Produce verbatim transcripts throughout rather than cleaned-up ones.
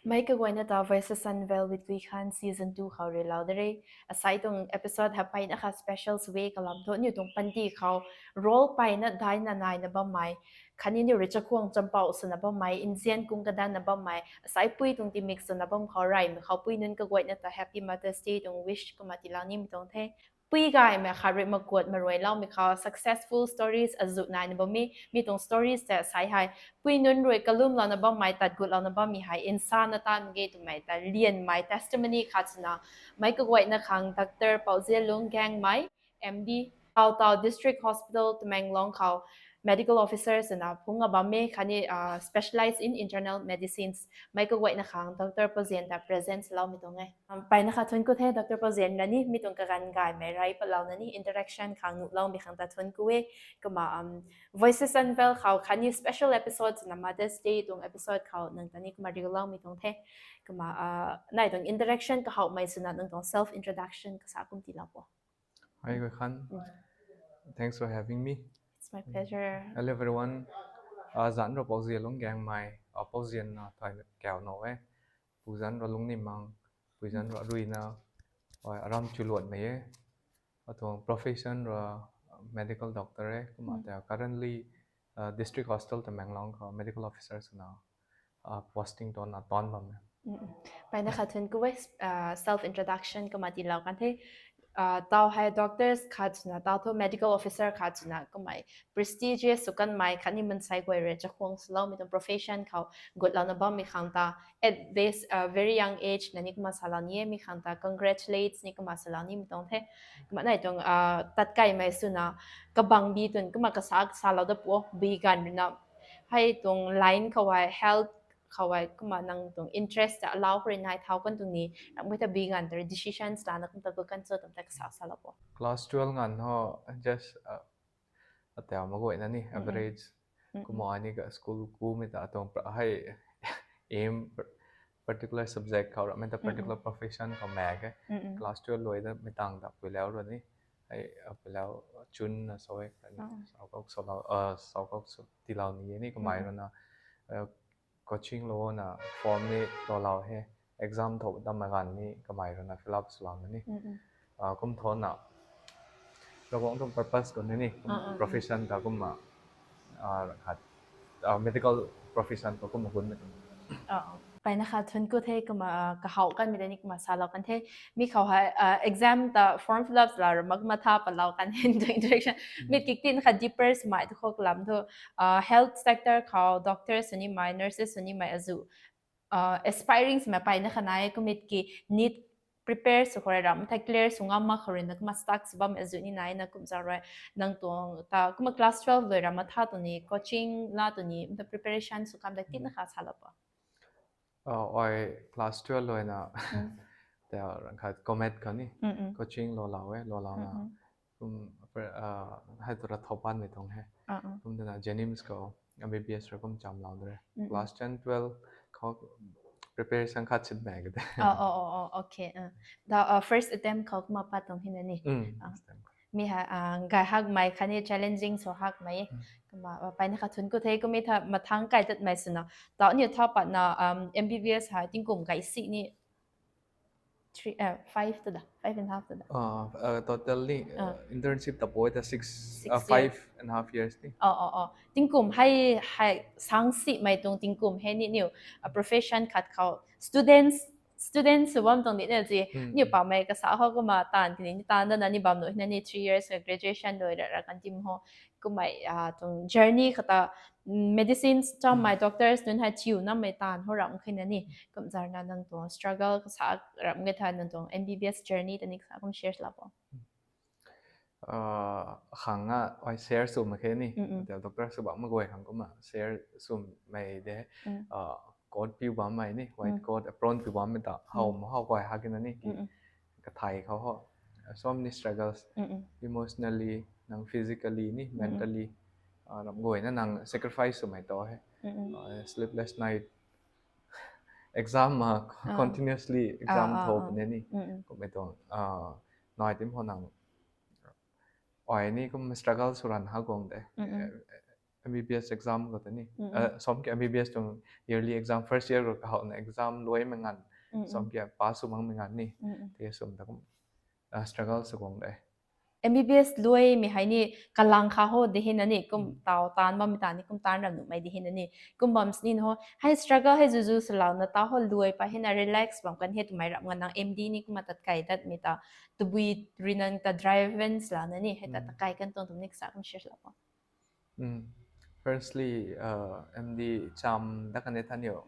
Mei kaguayna ta Voices Unveiled with Guikhan season two khou rui lou de re. Asai tuang episode hei mpeyna kha special sw e kalam thu, aniu tuang panty khou role mpeyna daina naina bammei, khatni aniu rui chakhwang champou swna bammei, nzian kung kadanna bammei, asai pui tuang timik swna bam khou reymei khou pui nunc kaguayna ta Happy Mother's Day tuang wish kumna tiilou nimei tuang the. Pui gaymei khat rui makuat maruailoumei khou successful stories azuh naina bam e. Mi tuang stories tei asai hei pui nunc rui kalumlouna bammei, tat gutlouna bammei hei nsa na tan ge twmei ta lianmei testimony khat swna, mei kaguayna khang Doctor Pouzianlung Gaengmei, M D, Tautau District Hospital Tamenglong khou medical officer swna phungc a bam e, khatni specialize in internal medicines. Mei kaguayna khang Doctor Pouzian ta present swloumei tuang e. Mpeyna kha thuanc ku the Doctor Pouzian rui ni, mi tuang kaganv gaymei rey patlouna ni, interaction khang nuhloumei khang ta thuanc ku e. Kumna Voices Unveiled khou khatni special episode swna Mother's Day tuang episode khou nang ta ni kumna riuloumei tuang the. Kumna nai tuang interaction kahowmei swna nang tuang self introduction kasa kum tiilou po. Hi Guikhan. Thanks for having me. It's my pleasure. Hello everyone. Zanc rui Pouzianlung Gaengmei, Pouzian na thay kau now e. Puzanc rui Lungnimmang, puizanc rui Ruina, aram Chuluanmei e. Atuang profession rui medical doctor e, kumna ta currently District Hospital Tamenglong khou medical officer swna posting tana tan bam e. Mpeyna kha thuanc ku e, self introduction kumna tiilou kan the. Tau hei doctors khat swna, tau thu medical officer khat swna, kummei prestigious sw kanmei khatni mansei guay rui chakhwang swloumei tuang profession khou gutlouna bammei khang ta at this very young age na ni kumna salou ni e, mi khang ta congratulates ni kumna salou nimei tuang the. Kumna nai tuang tat kaimei swna kabangbi twn kumna kasa salou da pu bui ganv ruina, hei tuang line khou hei, health khou hei kumna nang tuang interest ta allow khou rui nai thau kan tuang ni, ramhmei ta bui ganv ta rui decisions lana kum ta gut kan cho twmei ta kasa salou po. Class twelve nganv ho just atau maguayna ni average. Kumna ni ka school kumei ta atuang hei aim particular subject khou ramhmei ta particular profession khou mak e. Class twelve lui da mei tang ta puilau rui ni, hei puilau chun na sa e, saukok tiilou ni e ni, kamei ruina coaching louna form ni loulou he, exam thow dammei ganv ni kamei ruina fill up swlouna ni kum thona Ravguangc tuang purpose khou ni, profession ta kumna khat medical profession khou kumna gunmei tuang. Mpeyna kha thuanc ku the, kumna kahaw kanmei ta ni kumna salou kan the. Mi khou hei exam ta form fill up swlou ra mak kumna tha palou kan the, interaction. Mi kiktin kha deeper swmei tu khou kalam thu health sector khou doctors sw nimei, nurses sw nimei azuh aspiring swmei mpeyna kha nai e, kummei ki NEET prepare sw khou rui ramh the, clear sw ngam mak khou ruina kumna stuck sw bammei azuh ni naina kumzauc rui nang tuang ta kumna class twelve lui ramh tha tuang ni coaching la tuang ni mta preparation sw kam da tina kha salou po. Ai class twelve luina ta khat COMET khou ni coaching loulou e, loulouna kum hei tu ra thau panmei tuang he. Kum twna JNIMS khou MBBS rui kum chamlou de re. Class ten twelve khou preparation khat sinmei ka de. Okay. Da first attempt khou kumna pat tuang hina ni. Mi hei gay hakmei khatni challenging sw hakmei. Kumna mpeyna kha thuanc ku the, kummei tha mathangc kai tatmei swna, tau aniu tha patna MBBS hei tingkum gay si ni three, five tu da, five and half tu da. Totally internship ta poi ta six, five and half years ni. Tingkum hei, hei sang simei tuang tingkum hei ni aniu profession khat khou students students sw bam tuang di na si, aniu pamei kasa khou kumna taanv kani ni taanv dana ni bam nuh hina ni three years ka graduation lui ra ra kan tim ho. Kummei tuang journey khou ta medicine chammei doctors nunc hei chiu namei taanv ho ramh khe na ni, kumzarna nang tuang struggle kasa ramh khe tha, nang tuang MBBS journey ta ni kasa kum share lou po. Khang a ai share sw mak khe ni, doctor sw bam mak guay khang kumna share swmei de. Coat piu bammei ni, white coat, apron piu bammei ta how ma how guay hak na ni ki, kathai khou ho so many struggles, emotionally, nang physically ni, mentally, ramh guayna nang sacrifice swmei ta he. Sleepless night, exam ma continuously exam thow puni ni, kummei tuang nai tim ho nang ai ni kum struggle sw ran ha guang de. M B B S exam khou ta ni. Som ki M B B S tuang yearly exam first year khou kahowna exam luaimei nganv, som ki pass sw makmei nganv ni. Tei sw ta kum struggle sw guang de. M B B S luaimei hei ni kalang kha ho de hina ni, kum taw taanv bammei ta ni, kum taanv ram nuhmei de hina ni, kum bam sini ho hei struggle hei zuzu swlouna ta ho luai pa hina relax bam kan he twmei ram nganv nang M D ni kumna tat kai datmei ta, tabui rui nang ta driven swlouna ni hei ta tat kai kan tuang twmei ni kasa kum share lou po. Firstly, M D cham dat kan e tha niu.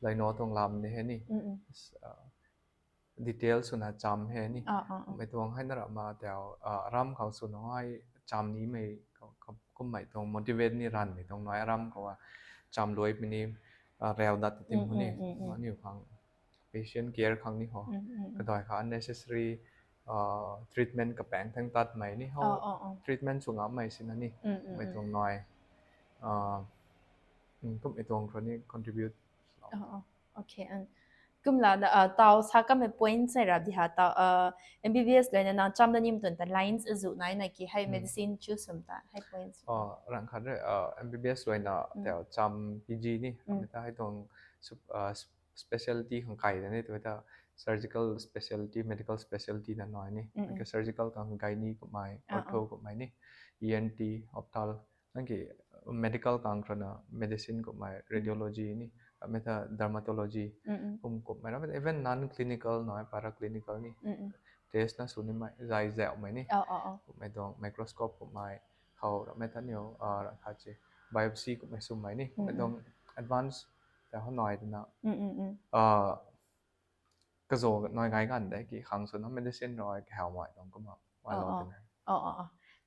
Laino tuang lam ni he ni. Detail swna cham he ni. Mei tuang hei na rama tau aram khou swna hei cham nimei kummei tuang motivate ni ranmei tuang nai aram khou a cham luaimei ni rau dat tim hu ni. Niu khang patient care khang ni ho. Kadai kha unnecessary treatment kapaeng thang tatmei ni ho. Treatment sw ngammei sina ni. Mei tuang nai kummei tuang khou ni contribute. Okay, kumla taw sa kamei point sei rap di ha taw M B B S luaina nang cham da nim tun ta lines azu nai na ki hei medicine choose sw ta hei points. Rang khat re M B B S luaina tau cham P G ni mei ta hei tuang specialty khang kai da ni tu ta surgical specialty, medical specialty na nai ni. Surgical khang gynae kummei, ortho kummei ni, E N T, ophthal nang ki medical khang khou na medicine kummei, radiology ni, mei ta dermatology kum kummei ra even non clinical nai para clinical ni test na sw nimei zai zaumei ni. Kummei tuang microscope kummei khou ra mei ta niu ra khat si biopsy kummei swmei ni kummei tuang advance ta ho nai twna kazo nai ngai ganv de ki khang swna medicine rui kahawmei tuang kumna.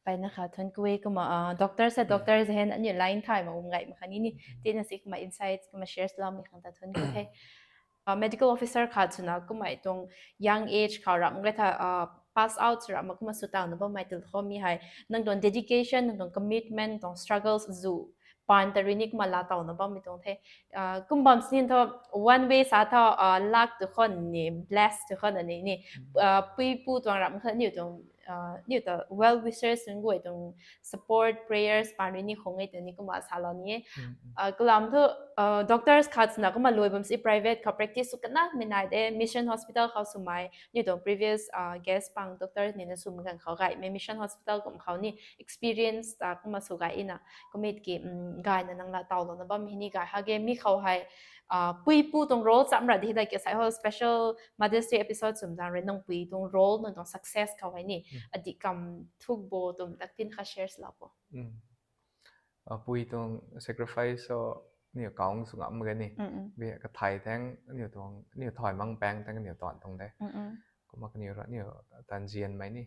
Mpeyna kha thuanc ku e kumna doctor se doctor ze hen aniu line thay mak um gay mak khatni ni tina si kumna insights kumna share loumei khang ta thuanc ku the. Medical officer khat swna kummei tuang young age khou ramh gay tha pass out sw ramh mak kumna sw tangna bammei tu khou mi hei nang tuang dedication, nang tuang commitment, tuang struggles zu paan ta rui ni kumna laa tawna bammei tuang the. Kum bam sini thu one way sa thu luck tu khou ni bless tu khou na ni ni puipu tuang ramh kha niu tuang niu ta well wishers nunc guay tuang support prayers paan rui ni khou nge tw ni kumna salou ni e. Kalam thu doctors khat swna kumna luai bam si private khou practice sw kanamei nai de, mission hospital khou swmei niu tuang previous guest pang doctor nina swmei ganv khou gaymei mission hospital kum khou ni experience ta kumna sw gay na kummei ki gayna nang laa tawlouna bam hei ni gay hak e. Mi khou hei puipu tuang role cham ra di hei da ki sai ho special Mother's Day episode swm zang rui nang pui tuang role nang tuang success khou hei ni adih kam thuk bo twmei ta tin kha share lou po. Pui tuang sacrifice so niu kaung sw ngam mak ge ni. Bi kathai thang niu tuang niu thay mang paeng thang niu tuan tuang de. Kumna kaniw ra niu tanzianmei ni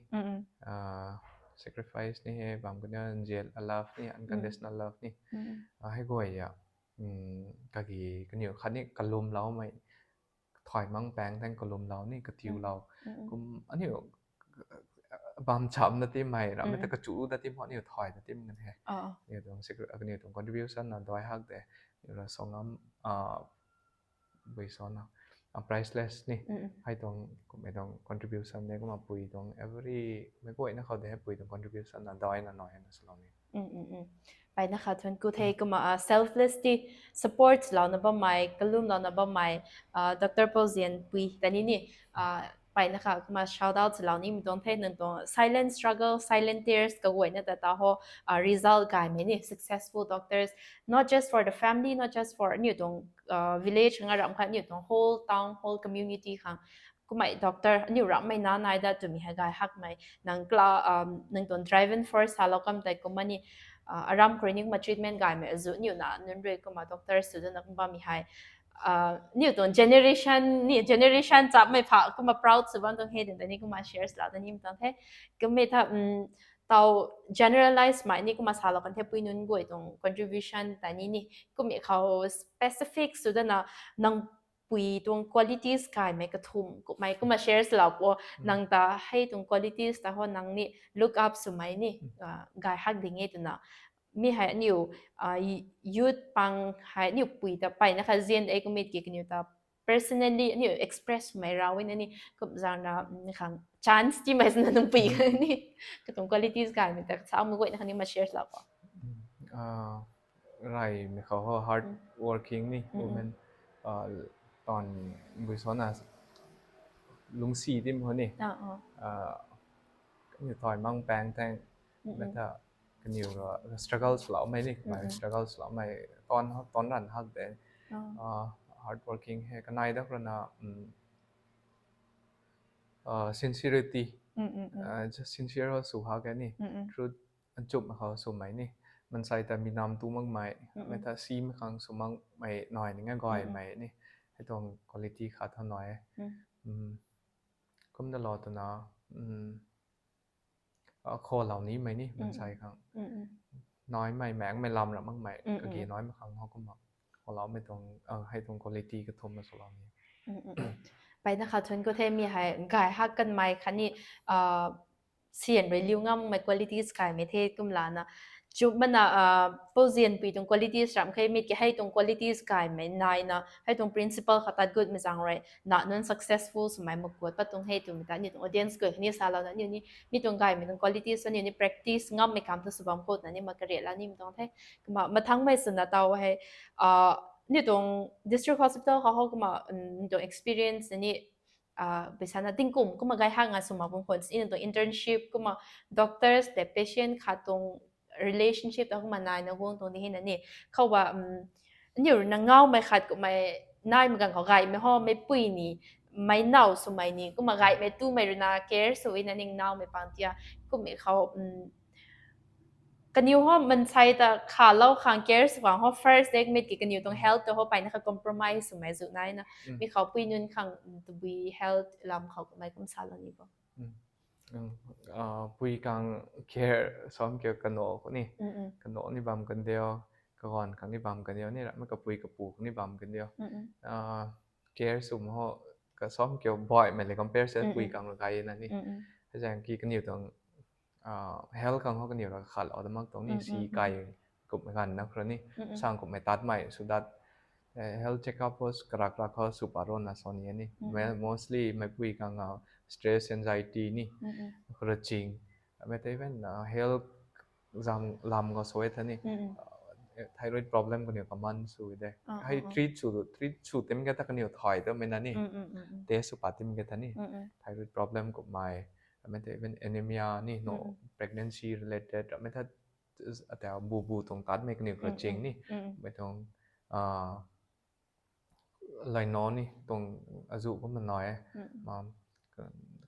sacrifice ni hei bam kaniw nzian a love ni unconditional love ni hei guay a kagi kaniw khatni kalumloumei thay mang paeng thang kalumlou ni katiulou kum aniu bam chamna timmei ramhmei ta kachu ta tim ho niu thay ta tim kan he. Niu tuang secret kaniw tuang contribution na dai hak de niu ra songam bui sona priceless ni. Hei tuang kummei tuang contribution de kumna pui tuang every mei guayna khou de hei pui tuang contribution na daina nai na swlou ni. Mpeyna kha thuanc ku the kumna selflessly support louna bammei, kalumlouna bammei doctor Pouzianpui ta ni ni mpeyna kha kumna shout out swlou nimei tuang the. Nang tuang silent struggle, silent tears kaguayna ta ta ho result gaymei ni successful doctors, not just for the family, not just for aniu tuang village khang ramh khat niu tuang whole town, whole community khang kummei doctor aniu ramhmei na nai dat twmei hei gay hakmei nang kla nang tuang driving force salou kam tei kumna ni aram khou rui ni kumna treatment gaymei azu niu na nunc rui kumna doctor sw dana kum bammei hei niu tuang generation ni generation chapmei pha kumna proud sw bam tuang he din ta ni kumna share lou ta nimei tuang the. Kummei tha taw generalize mei ni kumna salou kan the pui nunc guay tuang contribution ta ni ni kummei khou specific sw dana nang pui tuang qualities gaymei kathumh kummei kumna share lou po. Nang ta hei tuang qualities ta ho nang ni look up swmei ni gay hak ding e twna mi hei aniu youth pang hei aniu pui ta mpeyna kha zian de kummei ki kaniw ta personally aniu express swmei rau na ni kum zangna khang chance timei swna nang pui kha ni katuang qualities gaymei ta sa mei guayna kha ni kumna share lou po. Raymei khou ho hard working ni women, taanv bui sana lungcsi tim ho ni, kaniw thay mang paeng thaeng, mei ta kaniw rui struggle swloumei ni, kamei struggle swloumei, taanv taanv ranv hak de, hard working hei kanei dak rui na sincerity, just sincere ho sw hak e ni, truth, nchumhmei khou swmei ni, mansei ta mi nam tu makmei, mei ta simei khang sw makmei nai ning e gaymei ni, hei tuang quality khat tho nai e. Kumna lou twna kholou nimei ni mansei khang naimei maengmei lam ra makmei kagi naimei khang ho kumna kholoumei tuang, hei tuang quality kathumh na swlou ni. Mpeyna khat thuanc ku the, mi hei gay hak kanmei khatni sian rui liu ngammei qualities gaymei the kumlana, chumana, pouzianpui tuang qualities ramh khe, mi ki hei tuang qualities gaymei naina hei tuang principle khat tat gutmei zaeng rui na nunc successful swmei makuat pat tuang he twmei ta ni tuang audience guay khatni salouna ni, mi tuang gaymei tuang qualities aniu ni practice ngammei kam tu sw bam khou twna ni ma kariak la nimei tuang the. Kumna mathangmei swna taw hei, ni tuang district hospital khou ho kumna ni tuang experience ni, bui sana tingkum kumna gay hak nga sw mak bam khou ni tuang internship kumna doctors tei patient khat tuang relationship ta kumna naina guang tuang di hena ni, khou ba aniu rui na ngawmei khat kummei naimei ganv khou gaymei ho meipui ni, meic naw swmei ni kumna gaymei tumei rui na care sw na ning nawmei pang tia, kummei khou kaniw ho mansei ta khalou khang care sw khang ho first aid mei ki kaniw tuang health ta ho mpeyna kha compromise swmei zu naina, mi khou pui nunc khang tabui health lam khou kummei kum salou ni bo. Pui khang care sam kiu kano ni, kano ni bam kan diu, kaganv khang ni bam kan diu ni, ramhmei kapui kapu khang ni bam kan diu. Care swmei ho kasam kiu baihmei le compare se pui khang rui gay na ni. Hei zaeng ki kaniw tuang health khang ho kaniw rui kakhatlou da mak tuang ni, si kai kummei ganv na khou ni, sang kummei tatmei sw dat, health checkup ho karak rak khou sw pat rana sa ni ni. Mostly meipui khang stress, anxiety ni, khou rui ching, mei tei even health zam lam khou sw e tha ni, thyroid problem kaniw kaman sw de. Hei treat sw, treat sw tim ke ta kaniw thay tamei na ni, test sw pat tim ke tha ni, thyroid problem kummei, mei tei even anemia ni, no, pregnancy related, mei tha ata bubu tuang tatmei kaniw khou rui ching ni, mei tuang laino ni tuang azu kumna nai e.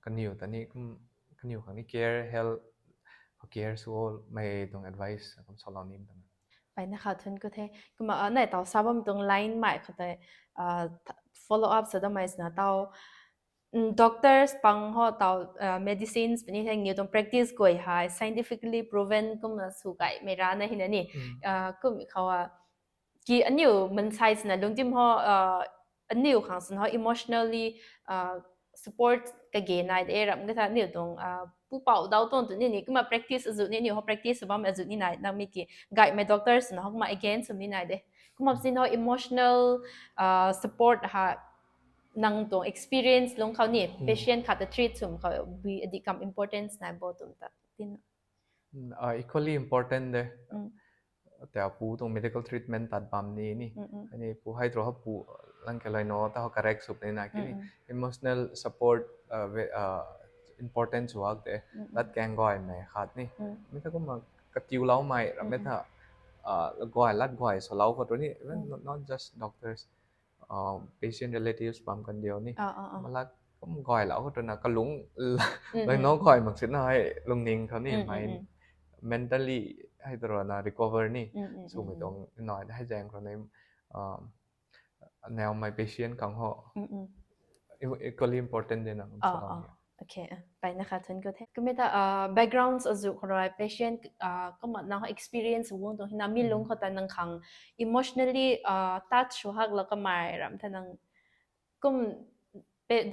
Kaniw ta ni, kaniw khang ni care, health care swmei tuang advice kum salou ni ta. Mpeyna khat thuanc ku the. Kumna nai taw sa bam tuang line mei khou tei follow up sa damei swna taw, doctors pang ho taw, medicines puni the, aniu tuang practice guay hei scientifically proven kumna sw gaymei rana hina ni. Kum khou ki aniu mansei swna lungctim ho, aniu khang swna ho emotionally support kage nai de, ramh ka tha aniu tuang pupouc daw tuang tu ni ni kumna practice azu ni, aniu ho practice bam azu ni nai, nang mi ki gaymei doctors swna ho kumna against sw ni nai de. Kumna sin ho emotional support ha nang tuang experience lung khou ni patient khat ta treat swm khou bui adih kam importance nai bo twmei ta tina. Equally important de. Ata pu tuang medical treatment tat bam ni ni. Ani pu hei tro ha pu lang ke laino ta ho correct sw ni na ki ni. Emotional support important swak de. Lat kaeng gaymei khat ni. Mei ta kumna katiuloumei, ramhmei tha gay, lat gay swlou khou tu ni, even not just doctors, patient relatives bam kan diu ni. Malat kum gaylou khou twna kalung laino gay mak sina hei lungning khou ni mei mentally hei tw rana recover ni swmei tuang nai hei zaeng khou ni, naumei patient khang ho equally important de na. Mpeyna khat thuanc ku the. Kumna ta backgrounds azu khou rui patient kumna nang experience guang tuang hina mi lung khou ta nang khang emotionally touch sw haklou kamei ramh tha nang kum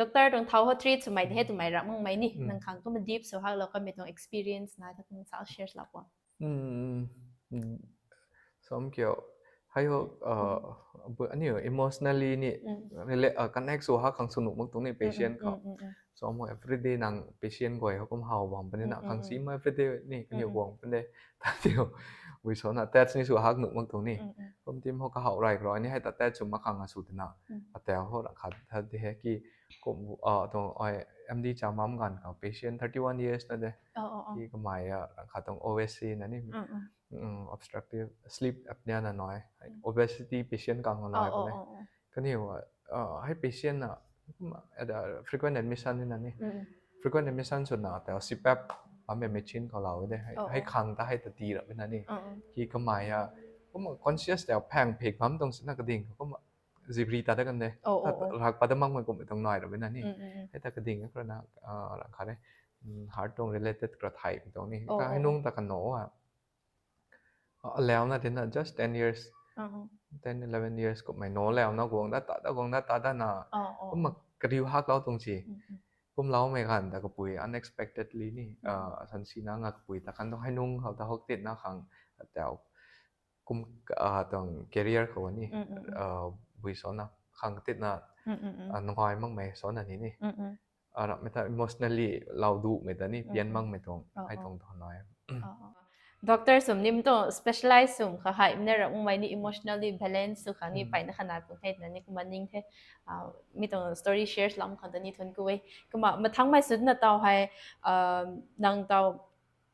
doctor tuang thau ho treat swmei de he twmei ramh makmei ni, nang khang kumna deep sw haklou kamei tuang experience nai ta kum sa share lou po. Sam kiu, hei ho, aniu emotionally ni connect sw hak khang sw nuh mak tuang ni patient khou. So mo everyday nang patient guay ho kum how bam puni na khang si ma everyday ni kaniw guang puni de. Ta tiu Bui sona test ni sw hak nuh mak tuang ni. Kum tim ho kahaw rai karo ni hei ta test sw mak khang a sw tina. Atau ho rang khat tha di he ki kum, ah, tuang ai M D cha mam ganv khou patient thirty one years na de. Ki kamei a rang khat tuang O S C na ni. Obstructive sleep apnea na nai. Obesity patient kang nai ko le. Kaniw, ah, hei patient na, kum, ada frequent admission ni na ni. Frequent admission sw na, tau C pap, ame machine khou lau de. Hei, hei khang ta hei ta ti ra na ni. Ki kamei a, kum conscious tau phang phek bam tuang sina kading, kum zibri ta da kan de. Ta rak pa da mak mei kum tuang nai ra na ni. Hei ta kading kra na, ah, rang khat e. Heart tuang related kra thai tuang ni. Ta hei nung ta kan no a. Alau na tina just ten years, ten, eleven years kummei no lau na guang da ta da, guang da ta da na. Kumna kariu hak lau tuang si. Kum lau mei ganv ta kapui unexpectedly ni, ah, san si na nga kapui ta kan tuang hei nung khou ta hok tit na khang tau kum, ah, tuang career khou ni, ah, bui sona khang tit na, ah, nungai mak mei sona ni ni. Aram mei ta emotionally lau du mei ta ni, pian mak mei tuang, hei tuang tuang nai. Doctor sum ni mi tuang specialize sum kha hei, mi na ram mei ni emotionally balance sw khang ni pai na kha nai pung hei na ni kumna ning the, ah, mi tuang story shares lam khang ta ni thun ku e. Kumna mathang mei sw na tau hei, ah, nang tau,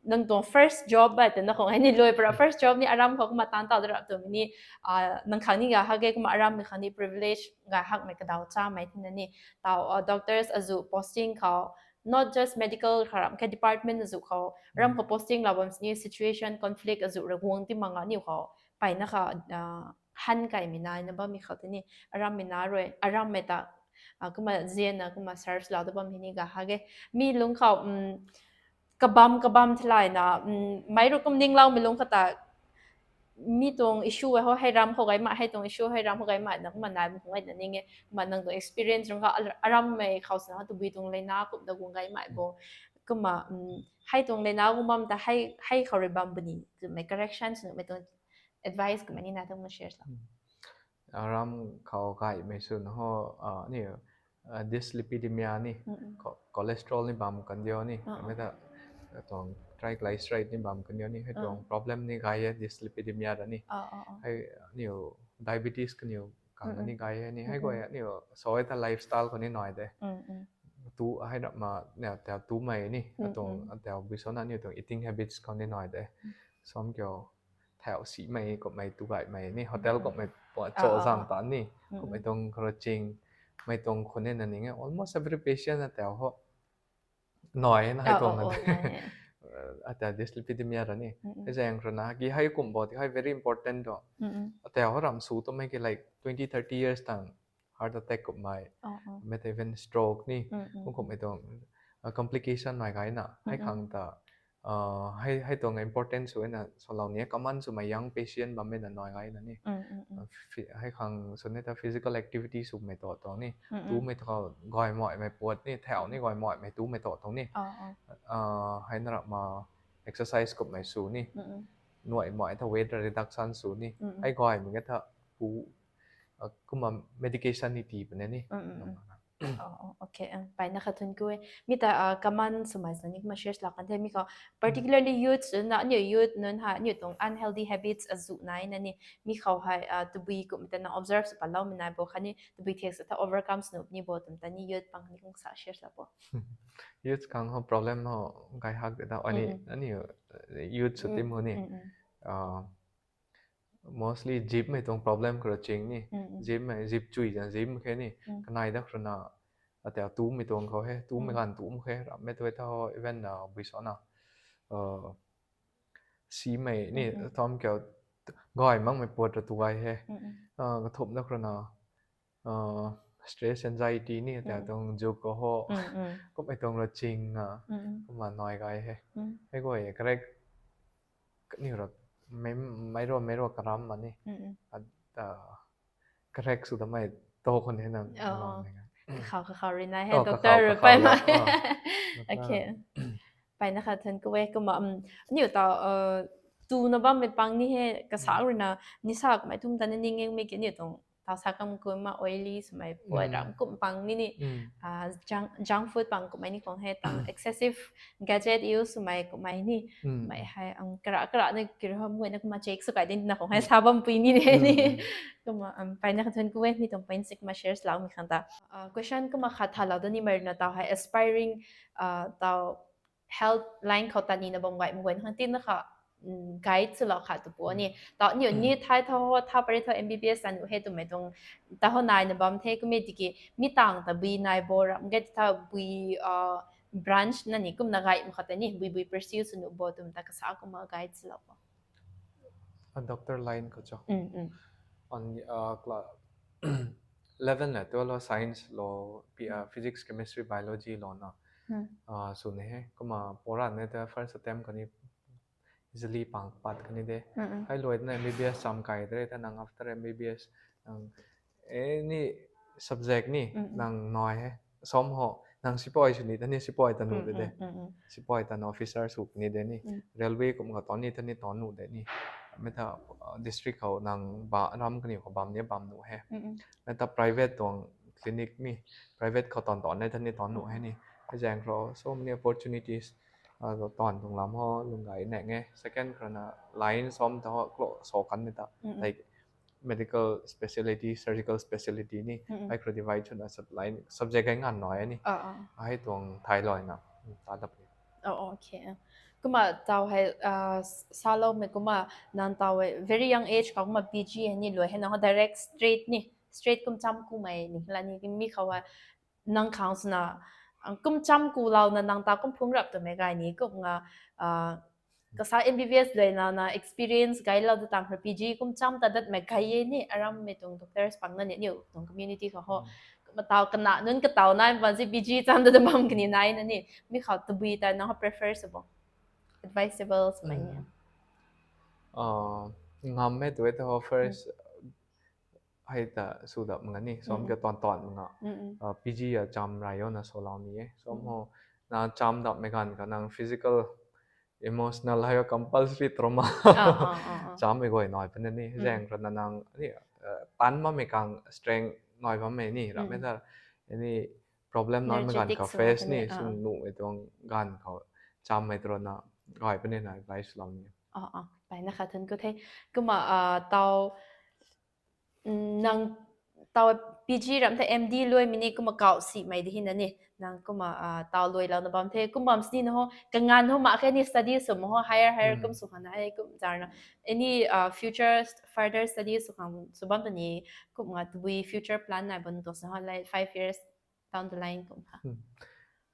nang tuang first job ba te na khong hei ni lui para first job ni aram khou kumna tan tau da rap tu ni, ah, nang khang ni ga hak e kumna aram mei khang ni privilege ga hak mei kadau cha mei thina ni. Tau, ah, doctors azu posting khou, not just medical kha ram khe department azu khou, ram khou posting lau bam sini situation, conflict azu ra guang ti manga niw khou, pai na kha, ah, han kai mi nai na bam mi khou tini, aram mi na rui, aram mei ta, ah, kumna zian na, kumna serve lau da bam hini ga hak e. Mi lung khou, um, kabam, kabam thalai na, um, mei ru kum ning lau mi lung khou ta, mi tuang issue e ho, hei ram khou gai ma, hei tuang issue hei ram khou gai ma, na kumna nai bam khou gai na ning e, kumna nang tuang experience rung khou, al-, aram mei khou sa na, tabui tuang leina kum da guang gai ma bo. Kumna, um, hei tuang leina guang bam ta, hei, hei khou rui bam buni, tu mei corrections, nu mei tuang advice kumna ni na tuang share sa. Aram khou gai mei sw na ho, ah, ni, ah, dyslipidemia ni, cho-, cholesterol ni bam kan dio ni, mei ta, ah, tuang triglyceride ni bam kan dio ni, hei tuang problem ni gai e dyslipidemia ra ni. Hei, niw diabetes kaniw kang ni gai e ni, hei guay niw so e ta lifestyle khou ni nai de. Tu hei na ma, niw tau tu mei ni, atuang, tau bui sona niw tuang eating habits khou ni nai de. Som kiu, thau si mei, kummei tu gai mei ni, hotel kummei cho zang ta ni, kummei tuang karo ching, mei tuang khou ni na ning e, almost every patient na tau ho. Nai na hei tuang na. Ata dyslipidemia ra ni. Hei zaeng rana, ki hei kum bo, ti hei very important do. Ata ho ram su tu mei ki like twenty, thirty years tang heart attack kummei. Mei ta even stroke ni. Kum kummei tuang, ah, complication nai gai na. Hei khang ta, ah, hei, hei tuang important sw na, so lau ni, common sw mei young patient bam mei na nai gai na ni. Ah, phy-, hei khang sw ni ta physical activity sw mei to tuang ni. Tu mei to gai mei mei puat ni, thau ni gai mei mei tu mei to tuang ni. Ah, hei na ra ma exercise kummei sw ni. Nuai mei ta weight reduction sw ni. Hei gai mei ta pu, ah, kumna medication ni ti pune ni. Oh, okay, um, pai na kha thun ku e. Mi ta, ah, common sw mei sa ni kumna share la kan the mi khou. Particularly youth na, niw youth nunc ha, niw tuang unhealthy habits azu nai na ni. Mi khou hei, ah, tabui kum ta na observe sw pa lau mi nai bo kha ni, tabui thek sa ta overcome sw nuh ni bo, tum ta ni youth pang ni kung sa share la bo. Youth kang ho problem ho gai hak de ta, ani, ani, uh, youth sw tim ho ni. Ah, mostly zip mei tuang problem karo ching ni. Zip mei, zip chui zan zip khe ni. Kanai dak rana, ata tu mei tuang khou he, tu mei ganv tu mei khe, ram mei tu e ta ho, even na, bui sona, uh, si mei ni, tom kiu, gai mak mei puat ra tu gai he. Ah, kathumh dak rana, ah, stress, anxiety ni, ata tuang juk ko ho. Kummei tuang ra ching, ah, kumna nai gai he. Hei guay, correct, kaniw ra, mei, mei ro, mei ro karam ma ni. Ata, correct sw ta mei to khou ni na. Kakhou, kakhou rui nai he, doctor rui pai ma. Okay. Pai na kha thun ku e, kumna, um, niw ta, uh, tu na bam mei pang ni he, kasa rui na, nisa kummei tum ta na ning e mei ki niw tuang tau sa kam kumna oily swmei puat ram kum pang ni ni, junk food pang kummei ni khang hei tang excessive gadget use swmei kummei ni, mei hei ang kara kara na kira ham guay na kumna check sw kai din na khang hei sa bam pui ni de ni. Kumna mpeyna kha thuan ku e mi tuang point six ma shares lau mi khang ta. Question kumna khat thalou da ni mei na tau hei aspiring tau health line khou ta ni na bam guay mei guay na khang tin na kha guide swlou khat tu pu ni. Tau ni ni thai tho tha pari tho M B B S anu hei twmei tuang ta ho nai na bam the kumna tiki mi tang ta bui nai bo ram ge ta bui branch na ni kumna guide ma khat ta ni bui bui pursue swnu bo twmei ta kasa kumna guide swlou bo. A doctor line khou cho. On class eleven le twelve lo science lo physics, chemistry, biology lo na sw ni he. Kumna poran ne ta first attempt kani easily pang pat kani de. Hei luai na M B B S cham kai de ta nang after M B B S nang any subject ni nang nai he. Som ho nang sipoi sw ni ta ni sipoi ta nu de de. Sipoi ta na officer sw ni de ni. Railway kum khou ton ni ta ni ton nu de ni. Mei ta district khou nang ba ram kani khou bam ni bam nu he. Mei ta private tuang clinic ni private khou ton ton ni ta ni ton nu he ni. Hei zaeng khou so many opportunities ton tuang lam ho lung gay nang e. Second khou na line som ta ho klo so kan ni ta like medical specialty, surgical specialty ni hei khou divide chuna sub line subject hei ngan nai ni. Hei tuang thai loi na ta dap ni. Okay. Kumna tau hei saloumei kumna nang tau hei very young age khou kumna P G hei ni luai hei nang direct straight ni straight kum cham kumei ni la ni mi khou hei nang khang swna kum cham ku lau na nang ta kum phung rap twmei gay ni kumna kasa M B B S luai na na experience gay lau da tang P G kum cham ta datmei gay e ni aram mei tuang doctors pang na ni niu tuang community khou ho. Kumna tau kana nunc katau nai ban si P G cham da da bam kani nai na ni mi khou tabui ta nang ho prefer sw bo advisable swmei ni. Ngam e tu e ta ho first hei ta sw dap manga ni som ke ton ton manga P G a cham rai yo na so lau ni e som ho na cham dapmei ganv khou nang physical, emotional hei compulsory trauma cham mei guay nai puni ni zaeng khou na nang ni tan bammei kang strength nai bammei ni rammei ta any problem nai mei ganv khou face ni sw nuhmei tuang ganv khou cham mei tro na gay puni na advice lou ni. Mpeyna kha thuan ku the. Kumna tau nang tau P G ram the M D luaimei ni kumna kau simei di hina ni nang kumna tau luai lou na bam the kum bam sini na ho kangan ho mak khe ni study sw ma ho higher higher kum sw khang na hei kum zar na any future further study sw khang sw bam ta ni kumna tabui future plan nai bam tu sa ho like five years down the line kum kha.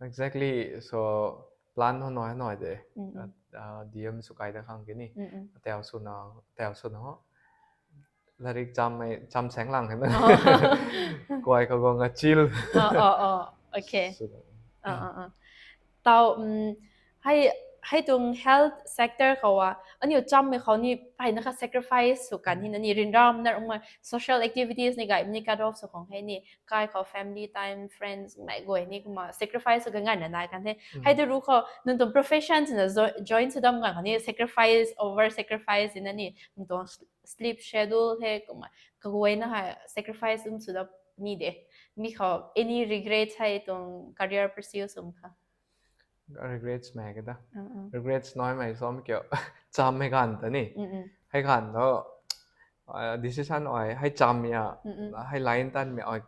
Exactly, so plan ho nai nai de D M sw kai da khang kini tau sw na tau sw na ho larik cham mei cham seng lang hei na kuai khou guang a chill. Okay. Tau hei hei tuang health sector khou a aniu chammei khou ni mpeyna kha sacrifice sw kan hina ni rinram na rungmei social activities ni gay ni cut off sw khang hei ni kai khou family time friends mei guay ni kumna sacrifice sw ka nganv na nai kan the. Hei tu ru khou nunc tuang profession swna join sw dam ganv khou ni sacrifice over sacrifice na ni nunc tuang sleep schedule hei kumna kaguayna hei sacrifice um sw dam ni de mi khou any regret hei tuang career pursue sw kha. Regrets mei ke ta regrets nai mei som kiu chammei ganv ta ni hei ganv tho decision ai hei chammei hei line tanmei ai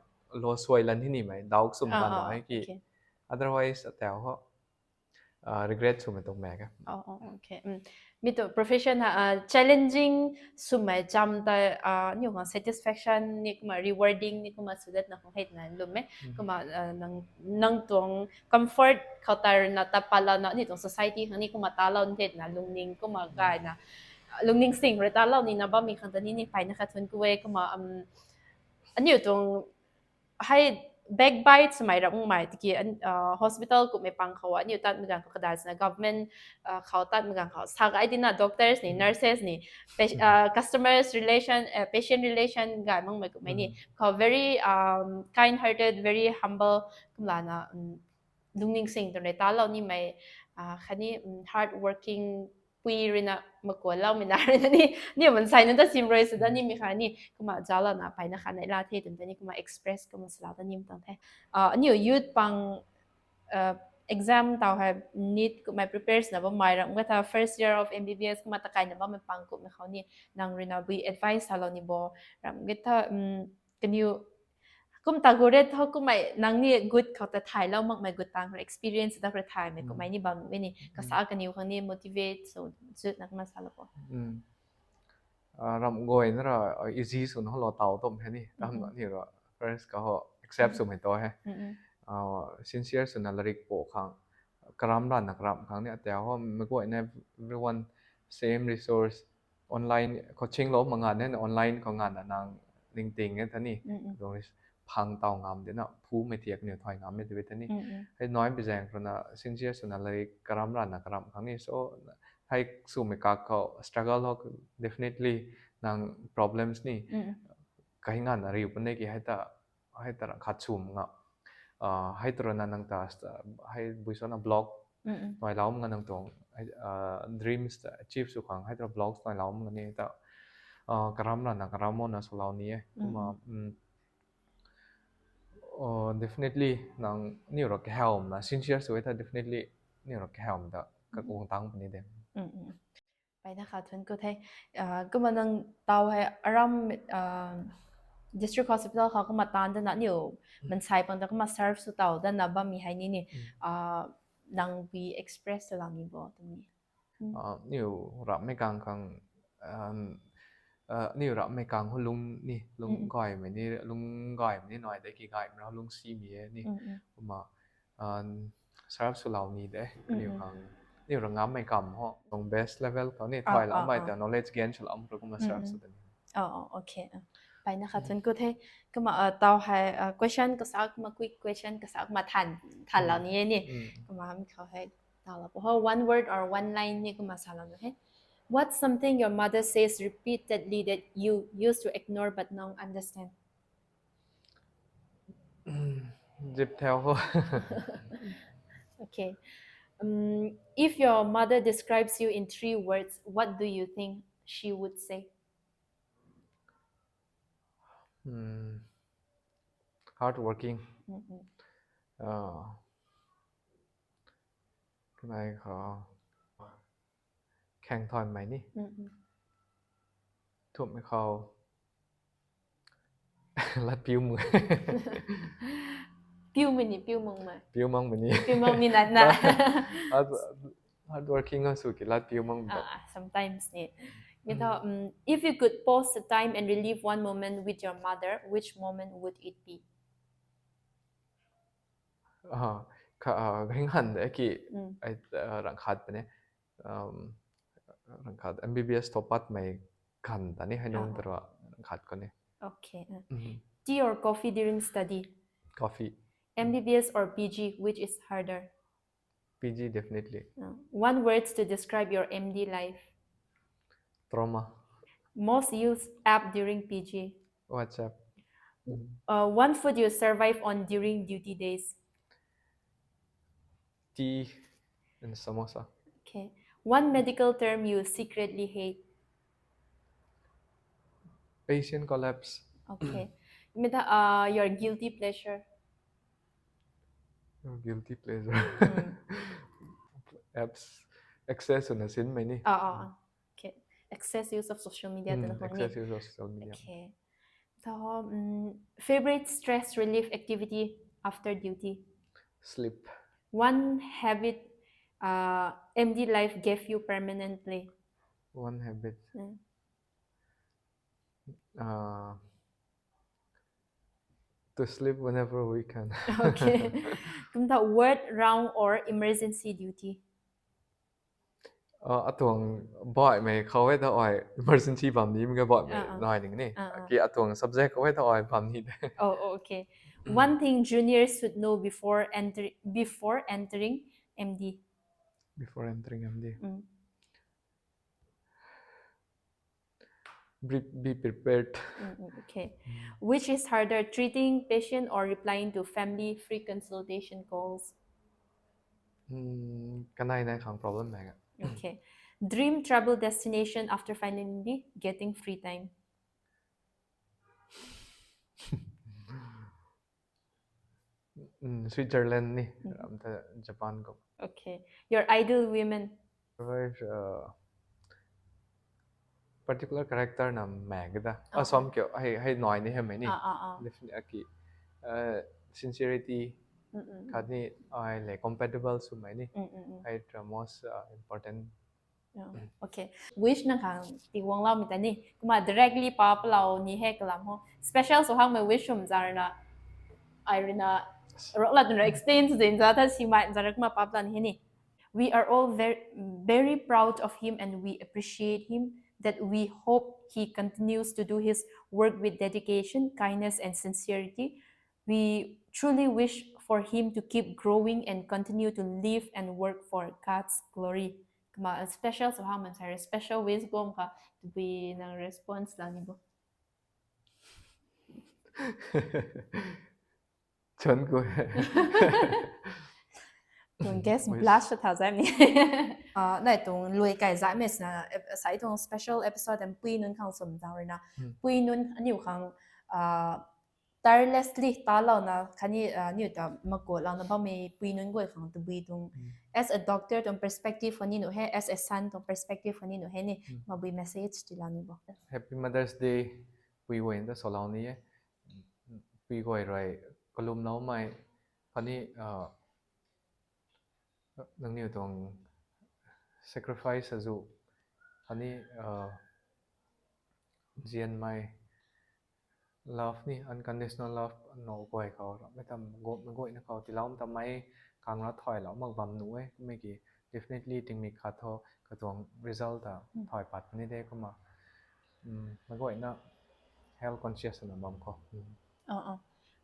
lo suai lan hini mei dau sum tan hei ki otherwise atau ho regret swmei tuang mei ke. Mi tu profession ha challenging swmei cham ta niu khang satisfaction ni kumna rewarding ni kumna sw dat na khang hei na lum e kumna nang tuang comfort khou ta na ta pat lou na ni tuang society khang ni kumna ta lou ni the na lungning kumna gay na lungning sing rui ta lou ni na bammei khang ta ni ni mpeyna kha thuan ku e kumna aniu tuang hei backbite swmei ramhmei tiki hospital kummei pang khou aniu tatmei ganv khou kadai swna government khou tatmei ganv khou sa gay di na doctors ni nurses ni customers relation patient relation gay makmei kummei ni khou very kind hearted very humble kumlana lungning sing tu rui ta lou nimei khatni hard working pui ruina makuan loumei na ruina ni, ni mansei na ta sim rui sw da nimei kha ni, kumna zauclou na peyna kha nai la the twmei ta ni, kumna express kumna salou da nim tuang the. Ah, aniu youth pang, uh, exam taw hei NEET kummei prepare swna bammei ram ge tha first year of M B B S kumna takaina bammei pang kummei khou ni, nang ruina bui advice salou ni bo, ram ge tha, um, kaniw kum ta gu re tho kummei nang ni gut khou ta thaylou makmei gut tang experience da re thaymei kummei ni bam e ni, kasa kaniw khang ni motivate sw zut na kumna salou bo. Ah, ram guay na ra, ah, easy swna ho lou taw tum he ni, tam na ni ra first ka ho accept swmei ta he. Ah, sincere swna larik po khang, karam rana karam khang ni ata ho mei guay na everyone same resource, online coaching lou mak nganv na online khou nganvna nang ningting e ta ni, tuang phang taw ngam de na, phumei thiak niw thay ngammei tw e ta ni. Hei nai bi zaeng khou na sincere swna larik karam rana karam khang ni, so hei swmei kak khou struggle ho definitely nang problems ni kai nganvna riu puni ki hei ta, hei ta rang khat swm nga, ah, hei ta rana nang ta, hei bui sw na block nai lou nga nang tuang, ah, dreams ta achieve sw khang hei ta block nai lou nga ni ta, ah, karam rana karam o na swlou ni e. Kumna, um, oh, definitely nang niw ra kahawmna sincere sw e ta definitely niw ra kahawm ta kakuang tang puni de. Peyna kha thuanc ku the. Ah, kumna nang taw hei aram, ah, district hospital khou kumna taanv dana niw mansei pang ta kumna serve sw taw dana bammei hei ni ni, ah, nang bui express swlou ni bo twmei. Ah, niw rammei kang khang, ah, niw rammei kang ho lung ni, lung gaymei ni, lung gaymei ni nai de ki gaymei ra lung simei e ni. Kumna, ah, serve swlou ni de, niw khang, niw ra ngammei kam ho, tuang best level khou ni, thay lam mei ta knowledge gain swlou mak ra kumna serve sw de ni. Oh, oh, okay. Peyna kha thuanc ku the. Kumna, ah, taw hei, ah, question kasa kumna quick question kasa kumna than, thanlou ni e ni. Kumna mi khou hei, taw la po ho, one word or one line ni kumna salou nu he. What's something your mother says repeatedly that you used to ignore but now understand? Zip theo ho. Okay. Um, if your mother describes you in three words, what do you think she would say? Hmm. Hardworking. Ah. Kanei khou khang thaymei ni. Thumhmei khou lat piu mung. Piu mei ni, piu mung mei. Piu mung mei ni. Piu mung ni na na. Hard, hardworking ho sw ki lat piu mung. Ah, sometimes ni. Mi tho, um, if you could pause the time and relive one moment with your mother, which moment would it be? Ah, kha, ah, ring han de ki, ai, ah, rang khat puni. Um, rang khat M B B S thow patmei khan ta ni hei nung tara rang khat khou ni. Okay. Uh. Tea or coffee during study? Coffee. M B B S or P G, which is harder? P G, definitely. Uh, one words to describe your M D life? Trauma. Most used app during P G? WhatsApp. Uh, one food you survive on during duty days? Tea and samosa. Okay. One medical term you secretly hate? Patient collapse. Okay. Mi tho, uh, your guilty pleasure? Your guilty pleasure. Apps, access swna sinmei ni. Ah, ah, ah. Okay. Excess use of social media. Excess use of social media. Okay. So, um, favorite stress relief activity after duty? Sleep. One habit, uh, M D life gave you permanently? One habit. Uh, to sleep whenever we can. Okay. Kumna ward, round or emergency duty? Uh, atuang baihmei khou e ta ai emergency bam ni mei baihmei nai ning ni. Ki atuang subject khou e ta ai bam ni de. Oh, oh, okay. One thing juniors should know before enter, before entering M D. Before entering M D. Be, be prepared. Okay. Which is harder, treating patient or replying to family free consultation calls? Kanei nai khang problem nai ga. Okay. Dream travel destination after finally getting free time. Mm, Switzerland ni, Mhm. Ram ta Japan ko. Okay. Your ideal women. Otherwise, uh, particular character na mak da. Ah. Asom kyo, hei, hei noi ni hei mei ni. Ah, ah, ah. Definitely aki, uh, sincerity, Mm, mm, mm. Khatni ai le compatible swmei ni. Mm, mm, mm. Hei the most uh, important. Yeah. Okay. Wish nang khang ti guang lau mi ta ni. Kumna directly pa palau ni hei kalam ho. Special sw hang mei wish swm zar na. Ai rui na rok la tun ra explain sw din za ta si mai zar kumna pa palau ni hei ni. We are all very, very proud of him and we appreciate him, that we hope he continues to do his work with dedication, kindness, and sincerity. We truly wish for him to keep growing and continue to live and work for God's glory. Kumna special sw hang man sa special wish guang kha tabui nang response la ni bo. Chun ko. Tuang guest Wish. Blush tha zai mi. Ah, nai tuang lui kai zai mi sna, ep-, sai tuang special episode and pui nunc khang swm zang rui na. Hmm. Pui nunc aniu khang, ah, tirelessly ta lou na, khatni, ah, aniu ta makuat lou na bammei pui nunc guay khang tabui tuang. Hmm. As a doctor tuang perspective khou ni nu he, as a son tuang perspective khou ni nu he ni, Hmm. mabui message ti la ni bo. Happy Mother's Day, pui guay ta salou ni e. Pui guay rui kalum lou mei, khatni, uh, nangniw tuang sacrifice azu, khatni, uh, zian mei love ni, unconditional love no guay khou, mei tam go, mei guay na khou, tilam tam mei kang ra thoi lou mak bam nu e, mei ki definitely tingmik khat tho, katuang result ta Hmm. thoi pat ni de kumna. Mm, mei guay na health conscious na bam khou. Mm. Oh, oh.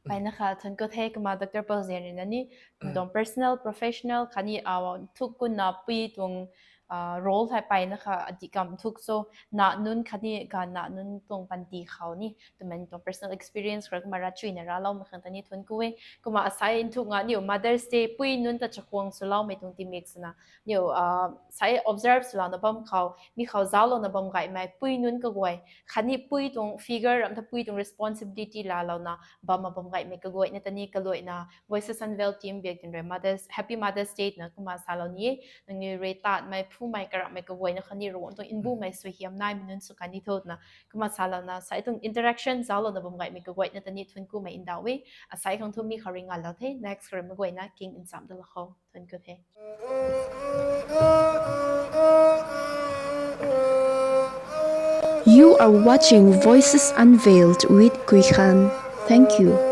Pai na kha, thank you the, kumna Doctor Paul Zen rui na ni, Mm. tuang personal, professional, khatni, ah, thuk kun na pui tuang, ah, role hei pai na kha, adi kam thuk so, na nunc khatni ga na nunc tuang panty khou ni, twmei tuang personal experience khou kumna ra chui na ra lou mak khang ta ni thank you e. Kumna asai nthuk nga niu Mother's Day, pui nunc ta chakhwang sw lou mei tuang tingmik sw na, niu, ah, sai observe sw lou na bam khou, mi khou zauc lou na bam gay mei, pui nunc kaguay, khatni pui tuang figure ram ta pui tuang responsibility la lou na, bam ma bam gay mei kaguay na ta ni kaluai na, Voices Unveiled team biak tin rui Mother's, Happy Mother's Day na kumna sa lou ni e, nangniw rui tat mei, phu mei, karap mei kaguay na khatni ruan tuang inbu mei sui hiam nai mei nunc sw kan ni tho na, kumna sa lou na, sai tuang interaction zauc lou na bam gay mei kaguay na ta ni thank you mei ndauh e, asai khang thu mi khou rui ngal lou the, next khou rui mei guay na king nsam da lou khou, thank you the. You are watching Voices Unveiled with Kui Khan. Thank you.